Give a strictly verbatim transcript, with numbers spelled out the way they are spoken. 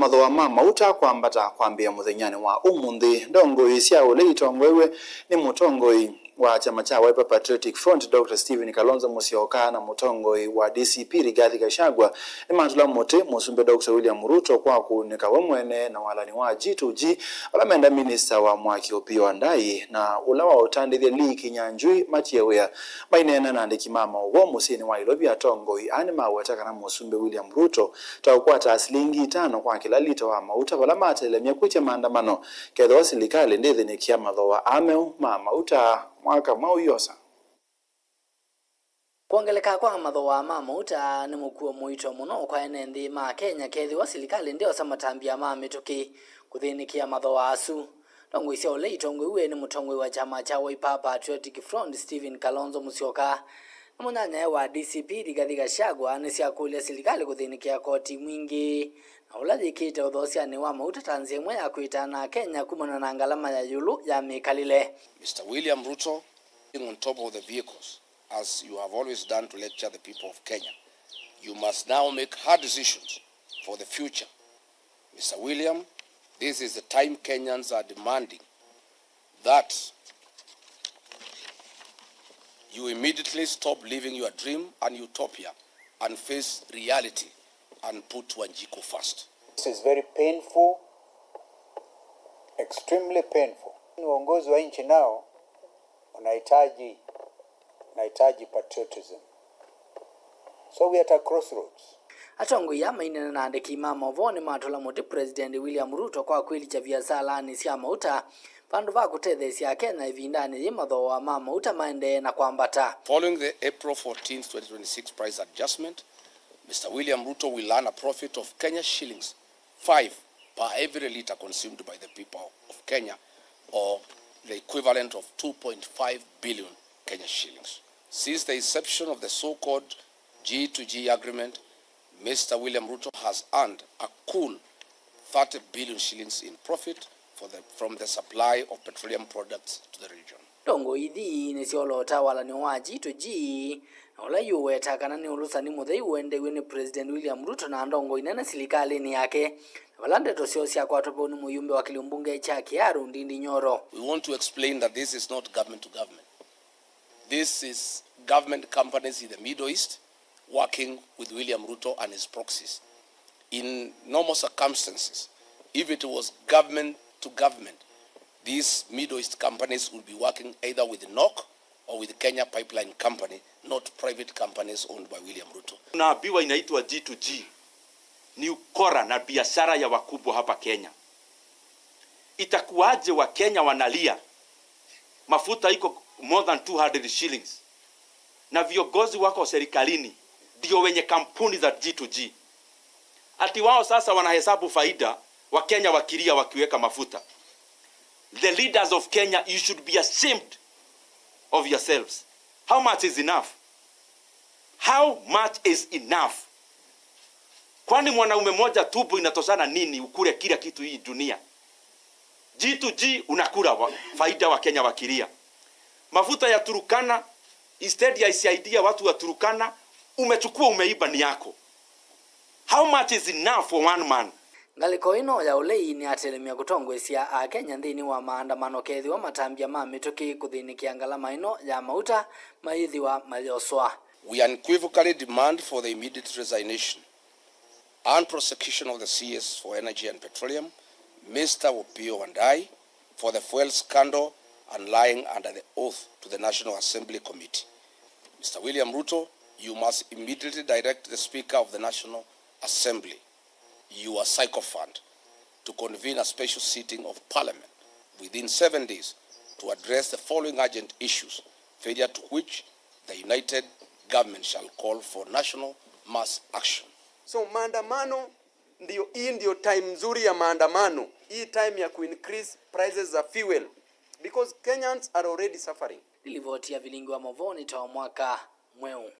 Mathooa ma mauta kwambata kwambĩĩa mũthenyanĩ wa ũmũnthĩ. Ndongoi sya ũlei itongoew'e nĩ mũtongoi wa kyama kya Wiper Patriotic Front, Doctor Stephen Kalonzo Musyoka, na mũtongoi wa D C P Rigathi Gachagua nĩmatũla mũtĩ Mũsumbĩ Doctor William Ruto kwa kũunĩka we mwene na walani wa G to G, vala menda minista wa mwaki Opiyo Wandayi na ũla waũtandĩthya Lee Kinyanjui matie wĩa. Maineena na andĩki ma maũvoo mũsyĩnĩ wa Ilovi, atongoi aa nĩmaweta kana Mũsumbĩ William Ruto ta ũkwataa silingi itano kwa kĩla lita wa mauta vala matelemya kwĩtya maandamano kethĩwa silikalĩ ndĩthĩnĩkĩa mathooa aa meũ ma mauta mwaka mwaũ yosa. Kwongeleka kwa mathooa ma mauta nĩ mũkuo mũito mũno kwa ene nthĩ ma Kenya kethĩwa silikalĩ ndyosa matambya ma mĩtũkĩ kũthĩnĩkĩa mathooa asu. Ndongoi sya ũlei itongoew'e nĩ mũtongoi wa kyama kya Wiper Patriotic Front, Stephen Kalonzo Musyoka, na mũnyanyae wa D C P Rigathi Gachagua nĩsyakũlya silikalĩ kũthĩnĩkĩa koti mwingĩ na ũla yĩkĩte ũthoosyanĩ wa mauta ta nzĩa ĩmwe ya kwĩtana Akenya kumana na ngalama ya ĩũlũ ya mĩkalĩle. Mister William Ruto, being on top of the vehicles, as you have always done to lecture the people of Kenya, you must now make hard decisions for the future. Mister William, this is the time Kenyans are demanding that you immediately stop living your dream and utopia and face reality and put Wanjiku first. This is very painful, extremely painful. Uongozi wa nchi nao unahitaji, unahitaji patriotism. So we are at a crossroads. Atongoi aa maineena na andĩki ma maũvoo nĩmatũla mũtĩ President William Ruto kwa kwĩlikya viasalanĩ sya mauta vandũ va kũtetheesya Akenya ĩvindanĩ yĩĩ mathooa ma mauta maendee na kwambata. Following the April fourteenth, twenty twenty-six price adjustment, Mister William Ruto will earn a profit of Kenya shillings five per every litre consumed by the people of Kenya, or the equivalent of two point five billion Kenya shillings. Since the inception of the so-called G to G agreement, Mister William Ruto has earned a cool thirty billion shillings in profit for the, from the supply of petroleum products to the region. Ndongoi ithi nĩsyoloota walany'o wa G to G, na ũla iũweta kana nĩ ũlũsani mũthei ũendeew'e nĩ President William Ruto na ndongoi nene silikalĩnĩ yake, na vala ndeto syoo syakwatwa vau nĩ mũyumbe wa kĩlio mbunge kya Kiharu, Ndindi Nyoro. We want to explain that this is not government to government. This is government companies in the Middle East working with William Ruto and his proxies. In normal circumstances, if it was government to government, these Middle East companies would be working either with NOC or with Kenya Pipeline Company, not private companies owned by William Ruto. Tunaambiwa inaitwa G to G. Ni ukora na biashara ya wakubwa hapa Kenya. Itakuwaje Wakenya wanalia? Mafuta iko more than two hundred shillings. Na viongozi wako serikalini ndio wenye kampuni za G to G. Ati wao sasa wanahesabu faida, Wakenya wakilia wakiweka mafuta. The leaders of Kenya, you should be ashamed of yourselves. How much is enough? How much is enough? Kwani mwanaume moja tumbo inatoshana nini ukule kila kitu hii dunia? G to G unakula wa, faida Wakenya wakilia. Mafuta ya Turukana, instead ya isaidia watu wa Turukana, umechukua umeiba ni yako. How much is enough for one man? Ngalĩko ĩno ya ũlei nĩyatelemya kũtongoesya Akenya nthĩnĩ wa maandamano kethĩwa matambya ma mĩtũkĩ kũthĩnĩkĩa ngalama ĩno ya mauta mayĩthĩwa mayoswa. We unequivocally demand for the immediate resignation and prosecution of the C S for Energy and Petroleum, Mister Opiyo Wandayi, for the fuel scandal and lying under the oath to the National Assembly Committee. Mister William Ruto, you must immediately direct the Speaker of the National Assembly, your sycophant, to convene a special sitting of Parliament within seven days to address the following urgent issues, failure to which the united government shall call for national mass action. So maandamano ndio, hii ndio time nzuri ya maandamano, hii time ya kuincrease prices za fuel, because Kenyans are already suffering. Nĩ livoti ya Vilingi wa Maũvoo nĩ ta Mwaka Mweũ.